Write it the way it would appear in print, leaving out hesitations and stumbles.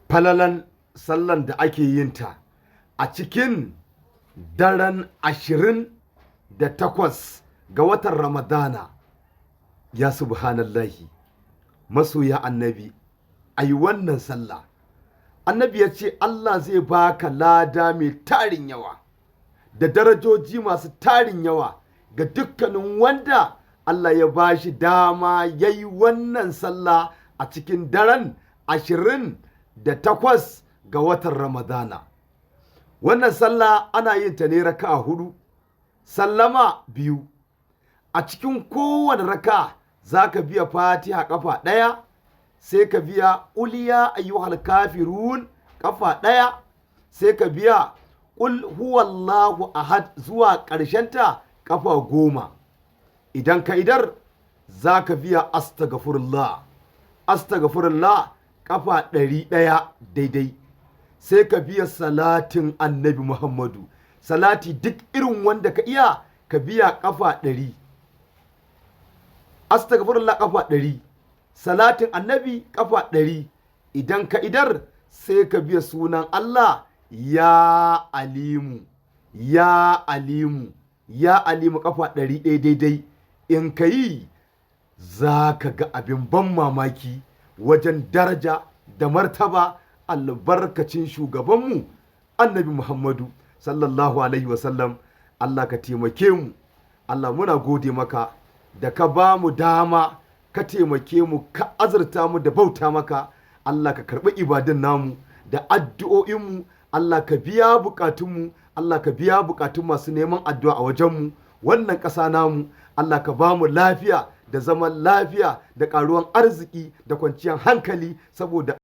Falalan sallan da ake yin ta a cikin daren 28 ga watan Ramadana. Ya subhanallahi, masoya Annabi, a yi wannan sallah. Annabi ya ce Allah zai baka lada mai tarin yawa da darajoji masu tarin yawa ga dukkanin wanda Allah ya ba shi dama ya yi wannan sallah a cikin daren 28 ga watan Ramadana. Wannan sallah ana yin ta ne raka'a hudu, sallama biyu. A cikin kowane raka za ka biya Fatiha kafa ɗaya, sai ka biya Ƙuliya ayyuhal kafirun kafa ɗaya, sai ka biya Ƙul huwallahu ahad zuwa ƙarshenta kafa 10. Idan ka idar, za ka biya astagfirullah, astagfirullah kafa 100 daidai, sai ka biya salatin Annabi Muhammadu, salati duk irin wanda ka iya, ka biya kafa 100, astagfirullah kafa 100, salatin Annabi kafa 100. Idan ka idar, sai ka biya sunan Allah, ya Alimu, ya Alimu, ya Alimu, kafa 100 daidai. In ka yi, za ka ga abin ban mamaki wajen daraja da martaba, albarkacin shugabanmu Annabi Muhammadu sallallahu alaihi wasallam. Allah ka taimake mu. Allah, muna gode maka da ka ba mu dama, ka taimake mu, ka azurta mu da bauta maka. Allah ka karɓi ibadun namu da addu'o'inmu. Allah ka biya bukatunmu. Allah ka biya bukatun masu neman addu'a a wajenmu. Wannan ƙasa namu, Allah ka ba mu lafiya da zaman lafiya da ƙaruwan arziki da kwanciyar hankali saboda